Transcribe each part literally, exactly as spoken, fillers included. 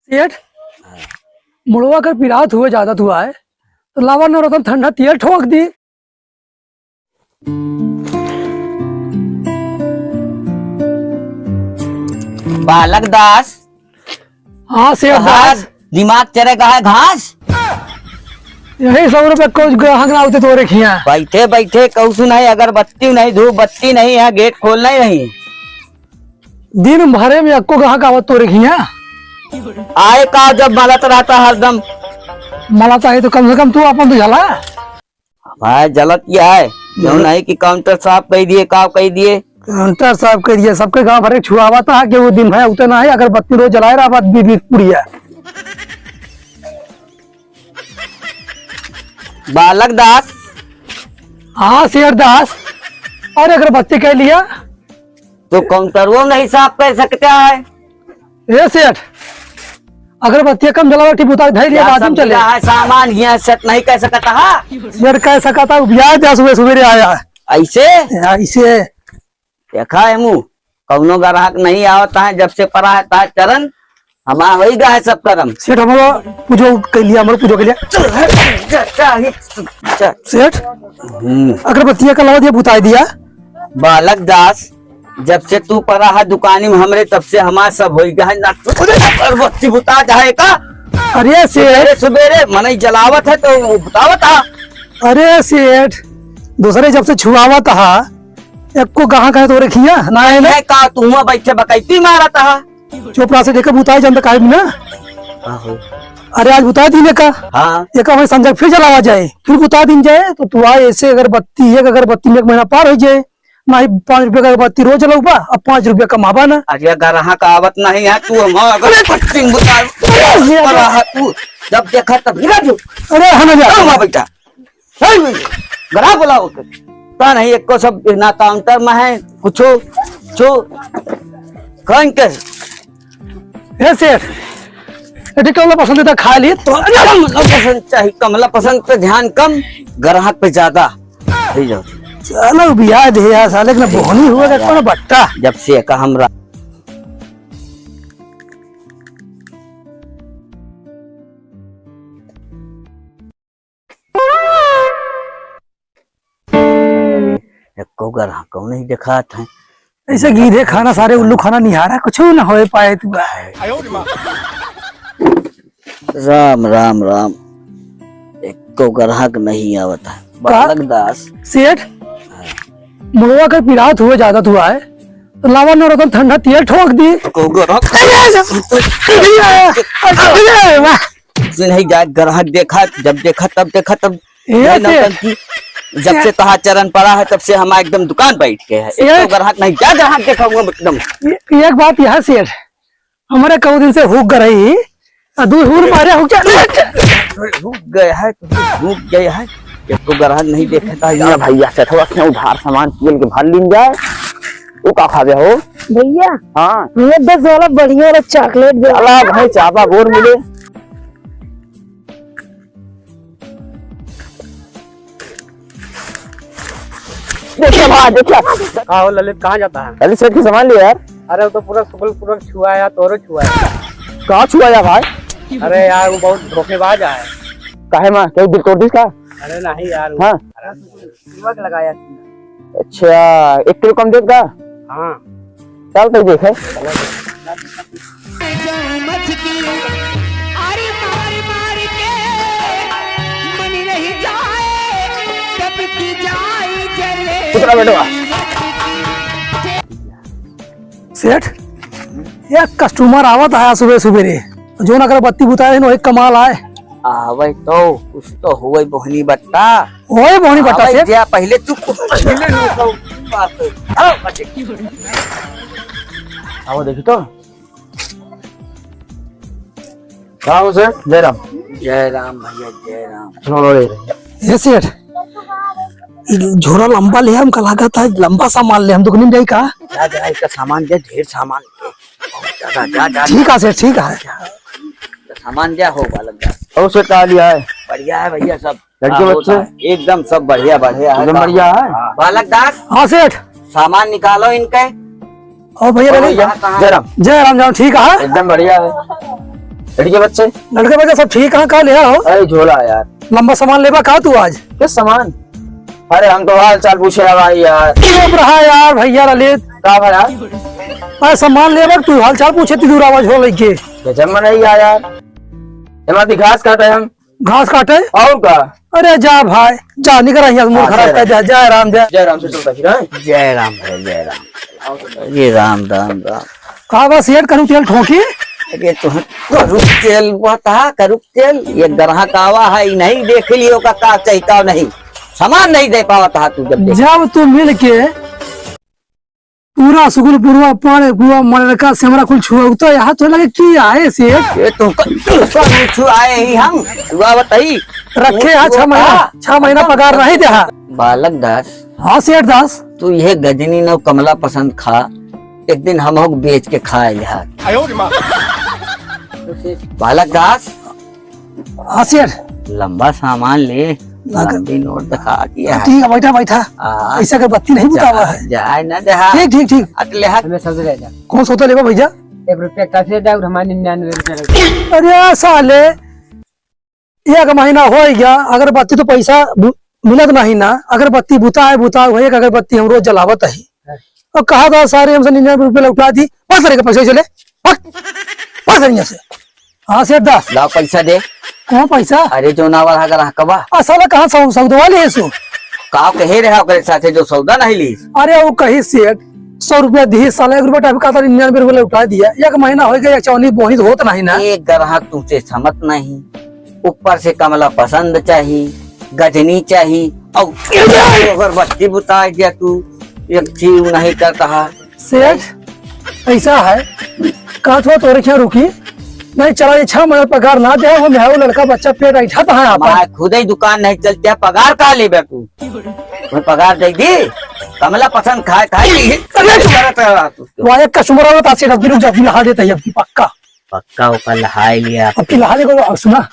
सेठ, मुड़वा कर पिरात हुए ज्यादा हुआ है, तो लावा नवरत्न ठंडा तेल ठोक दी। बालक दास। हाँ सेठ कहाँ दास। दिमाग चरे का है घास? यही सौ रुपये को ग्राहक ना होते तोरे खिया। बैठे बैठे कहूँ सुनाई, अगरबत्ती नहीं, धूप बत्ती नहीं है, गेट खोलना ही नहीं। दिन भरे में अक्को ग्राहक आवत तोरे खिया। आए का जब मलत रहता हरदम। मलत आए तो कम से कम तू अपन तो झला। भाई जलत क्या है? जो हम्म। नहीं कि काउंटर साफ कर दिए, का कर दिए। काउंटर साफ कर दिए, सबके गांव भरे छुआवा था कि वो दिन भर उतना है, अगरबत्ती रोज जलाए रहा, बात बीबी पुड़िया। बालक दास। हाँ सेठ दास, और अगरबत्ती कह लिया। तो काउंटरवो नहीं साफ कर सकता है। ए सेठ, अगरबत्ती कम जलावा, टिप उतार धई लिया, क्या बाद में चले। समझा है सामान, ये सेठ नहीं कह सकता है। सेठ कह सकता है, ब्याज जा सुबह सुबह आया। ऐसे? ऐसे। देखा है मुँह, कौनो ग्राहक नहीं आवता है, जब से परा है तार चरण, हमार होई गा है सब करम। सेठ, हमरो पूजो के लिए, हमरो पूजो के लिए। सेठ, हम्म। अगरबत्तिया का लावा दिया, बुताई दिया। बालक दास, जब से तू परा है दुकानी में हमरे, तब से हमार सब होई गा है। ना तू अगरबत्ती बुता जाए का? अरे सेठ। सुबेरे सुबेरे मनई जलावत है तो वो बुतावत है। अरे सेठ, दूसरे जब से छुआवत है, एको गाहक है तोरे खिया ना है ना? है का, तू हुआ बैठे बकैती मारत हा। चुप रहा से, देखे बुताई जानता काहे बिना। का हो? अरे आज बुताई दिन का। हाँ। एक हमें संजय फिर जलावा जाए, फिर बुता दिन जाए, तो तू आए ऐसे अगरबत्ती, एक अगरबत्ती में एक महीना पार हो जाए। ना ही पाँच रुपया का अगरबत्ती रोज जलाऊ बा, अब पाँच रुपया कमाबा ना। अरे ग्राहक आवत नहीं है, तू हम अगरबत्ती बुता अरे, अरे। रहा तू, जब देखा तब गिरा जो। अरे, हम जा। चल, वहाँ बैठा। चल, गला बुलाओ के। का नहीं, एको सब ना काउंटर में है, कुछो, कुछो, कौन के? ए सेठ, एटी कमला पसंद है तो खा ली। तो कमला पसंद चाहिए, कमला पसंद पे ध्यान कम, ग्राहक पे ज्यादा। ले जाओ। चलो, बियाह दे यार, साले के ना बोहनी हुआ, का कौन बट्टा? जब से का हमरा एको ग्राहक नहीं देखात है। ऐसे गीधे खाना, सारे उल्लू खाना निहारा, कुछ ना होए पाए तू। राम, राम, राम। एको ग्राहक नहीं आवत है। का? बालक दास। सेठ, मुड़वा के पिरात हुए ज्यादा हुआ है, तो लावा नवरत्न ठंडा तेल ठोक दी। एको ग्राहक अरे, अरे, अरे, वाह। से नहीं जाए, ग्राहक देखा, जब देखा तब देखा तब ए, ये से नौटंकी। जब से तोहार चरण पड़ा है, तब से हमार एकदम दुकान बैठ के है। एक से तो ग्राहक नहीं, क्या ग्राहक देखा हुआ एकदम। ए-, एक बात यह सेठ, हमारे कऊ दिन से हुक गरई, आ दू हुर मारे हुक जा। हुक गए है, हुक गए है। एक तो ग्राहक नहीं देखे था, ये भैया से थोड़ा सा उधार सामान कियल के भर लीन जाए। वो का खाबे हो? भैया, हाँ। हमें दस वाला बढ़िया वाला चॉकलेट दे। चला भाई, चाबा बोर मिले। देखिए भाई, देखिए। का हो ललित, कहाँ जाता है? ललित सेठ के सामान लिया यार। अरे वो तो पूरा सुगल पूरा छुआ है यार, तोरो छुआ है। कहाँ छुआ है भाई? अरे यार वो बहुत धोखेबाज है। काहे माँ, कहीं दिल तोड़ दिस का? अरे नहीं यार, हाँ। अरे युवक लगाया थी। अच्छा, एक किलो कम देत का? हाँ। चल तो देखे। उतरा बेटवा। सेठ, एक कस्टमर आवत आया सुबह सुबेरे, जोन अगरबत्ती बुताए हैं, वही कमाल आए। आवे तो कुछ तो हुए बोहनी बट्टा। ओए बोहनी बट्टा आवे से। जा पहले तू कुछ पहले नहीं कहू। बात है। आओ, बच्चे। आओ, देखी तो। का हो सेठ? जय राम। जय राम भैया, जय राम। सुनो रे। ये सेठ, ई झोरा लंबा ले हम, का लागत है लंबा सामान ले हम, दुकान में जाई का? जा, जा, इसका सामान दे, ढेर सामान ले। जा, जा, जा, जा। ठीक है सेठ, ठीक है। सामान क्या हो, बालक जा। और सेठ, का लिया है? बढ़िया है भैया सब। लड़के हाँ, बच्चे? होता है। एकदम सब बढ़िया, बढ़िया है। एकदम बढ़िया है? हाँ। बालक दास। हाँ सेठ। सामान निकालो इनके। ओ भैया, ओ भैया, भैया। जय राम। जय राम, जय राम, ठीक है? एकदम बढ़िया है। लड़के बच्चे? लड़के बच्चे सब ठीक हैं, का ले आओ? अरे झोला यार। लंबा सामान लेबा का तू आज? किस सामान? अरे हम तो हाल चाल पूछे रहा भाई यार। चुप रहा यार भैया ललित। का भा यार? अरे सामान लेबा तू हाल चाल पूछे ती दूर आवाज हो लइके। गजब में नहीं आया यार। एमा ती घास काटे हम। घास काटे? और का? अरे जा भाई, जा निकल यहाँ से, मूड हाँ, खराब जय कर दिया। जय राम, जय। जय राम से चलता फिर, हाँ? जय राम भाई, जय राम। अरे राम, राम, राम। का बा सेठ, करू तेल ठोकी? अरे तो करू तेल बता, करू तेल। ये ग्राहक आवा है, ई नहीं देख लियो का, का चाहिए, का नहीं। सामान नहीं दे पावत हा तू जब देख। जब तू मिल के पूरा सुगुल पुरवा, पाड़े पुरवा, मरका सेमरा कुल छुआ, तो यहाँ तो लगे की आए से। ये तो क-, छुआ आए ही हम, छुआ बताई। रखे यहाँ छह महीना, हाँ। छह महीना पगार नहीं दे हा। बालक दास। हाँ सेठ दास। तू ये गजनी नौ कमला पसंद खा, एक दिन हम हो बेच के खाए लिहा। बालक दास। हाँ सेठ। लंबा सामान ले, ना कर- लंबी नोट दिखा दिया है। ठीक है, बैठा, बैठा। हाँ। पैसा के बत्ती नहीं बुतावा है। जाए ना देहा। ठीक, ठीक, ठीक। अट ले हाथ। हमें सौदा ले जा। कौन सौदा लेबा भैया? एक रुपया का दे दे और हमारे निन्यानवे रुपया रख दे। अरे साले, एक महीना हो गया, अगरबत्ती तो पैसा बु-, मिलत नहीं ना, अगरबत्ती बुता है, बुता है, एक अगरबत्ती हम रोज जलावत है। हाँ। अब कहा था सारे हमसे निन्यानवे रुपया लौटा दी, बस तरीके पैसा चले, बस, बस तरीके से। हाँ सेठ दास। लाओ पैसा दे। कौन पैसा? अरे जो नावल हा ग्राहकवा। आ साला कहाँ सौ-, सौदवा ले सो? का कहे रहा ओकरे साथे जो सौदा नहीं ली? अरे वो कही सेठ, सौ रुपया दी साला, एक रुपया टाइम का था निन्यानवे रुपया लौटा दिया। एक महीना हो गया, एक चौनी बोनी तो होत नहीं ना। एक ग्राहक तुमसे समत नहीं, ऊपर से कमला पसंद चाही, गजनी चाही, और अगरबत्ती बुता दिया तू, एक चीज नहीं करता है। सेठ, ऐसा है, कहत हो तोरे क्या रुकी? नहीं चला, ये छह महीना पगार ना दे, वो मेहू लड़का बच्चा पेट ऐठा तो है आपन। मैं खुद ही दुकान नहीं चलते, पगार का लेबे तू? मैं पगार दे दी, कमला पसंद खाए, खाए की अरे, करत रहा तू। वो एक कस्टमर आवत, सेठ, अब रुक जा, अभी लहा देता है, अभी पक्का। पक्का ओकर लहाई लिया। अब की लहा दे, अब सुना,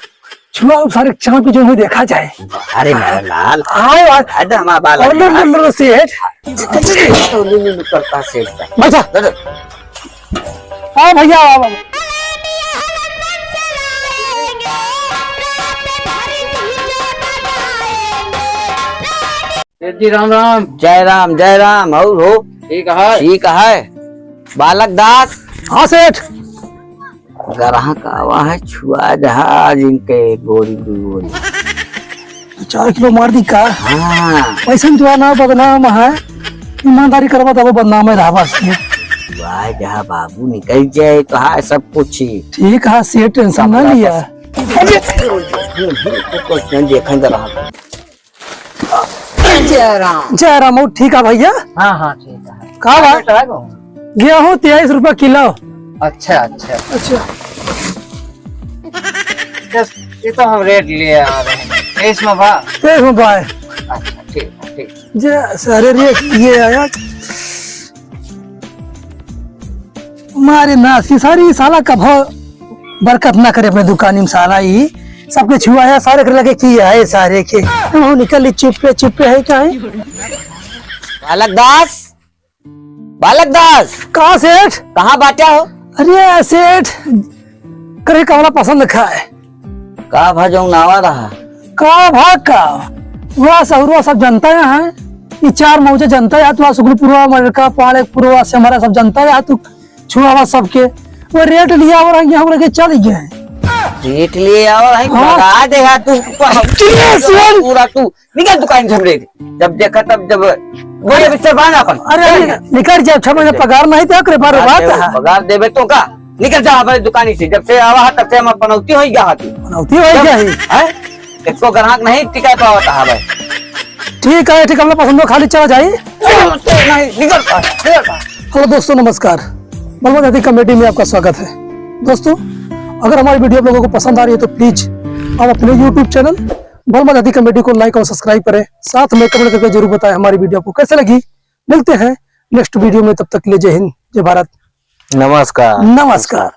छुआ अब सारे चाँप के जो है देखा जाए। अरे मेरा लाल। आए, आए। अरे हमारा बाल और लो, लो, लो, सेठ। तो लो, लो, लो, करता सेठ का। बैठा। लो, लो। हाँ भैया, आओ, आओ। सेठ जी, राम राम। जय राम, जय राम। और हो? ठीक है। ठीक है। बालक दास। हाँ सेठ। ग्राहक आवा है, छुआ जहाज इनके गोरी दू गोरी। चार किलो मार दी का? हाँ। वैसे तो ना बदनाम है, ईमानदारी करबा तब बदनाम है रहबा से। छुआ जहाँ बाबू निकल जाए तो हाँ सब कुछ ही। ठीक है सेठ, टेंशन ना लिया। कुछ नहीं देखा ग्राहक। जय राम। जय राम, और ठीक है भैया? हाँ, हाँ, ठीक है। का बा? रेट है कौन? गेहूँ तेईस रुपया किलो। अच्छा, अच्छा। अच्छा। बस, ये तो हम रेट लिए आ रहे हैं। तेईस में बा? तेईस में बा है। अच्छा, ठीक है, ठीक। जे सारे रेट ये आया। मारे नास की सारी साला कभो बरकत ना करे अपने दुकानी में साला ही। सबके छुआ है, सारे के लगे की है सारे के। हम निकल ली चुप्पे, चुप्पे है क्या है? बालक दास, बालक दास। का सेठ? कहाँ बाटे हो? अरे सेठ, करे कमला पसंद खाए। का भा जौन आवा रहा? का भा का? वह सहुरवा सब जनता है। ई चार मौजा जनता है, तू सुगुल पुरवा, मरका, पाड़े पुरवा से हमारा सब जनता है, तू छुआवा सबके। वो रेट लिया और हम लोग के चल गए। रेट लिए और है, हाँ। भगा दे यार तू, तू, तू, ये सुन। पूरा तू निकल दुकान से हमरे। जब देखा तब जब बोले बिस्तर बांध अपन। अरे, अरे, निकल जा, छह महीने पगार नहीं तो करे, बार बात है। पगार देबे तो का? निकल जा हमारे दुकान से। जब से आवा है, तब से हम पनौती हो गया है तू। पनौती हो गया है। हैं? एको ग्राहक नहीं टिका पावत है भाई। ठीक है, ठीक, हम लोग पसंद खाली चला जाए। नहीं, निकल पा, निकल पा। हेलो दोस्तों, नमस्कार। बलवंत हत्ती कॉमेडी में आपका स्वागत है। दोस्तों, अगर हमारी वीडियो आप लोगों को पसंद आ रही है तो प्लीज आप अपने YouTube चैनल बलवंत हत्ती कॉमेडी को लाइक और सब्सक्राइब करें, साथ में कमेंट करके जरूर बताएं हमारी वीडियो आपको कैसे लगी। मिलते हैं नेक्स्ट वीडियो में, तब तक के लिए जय हिंद, जय भारत, नमस्कार। नमस्कार।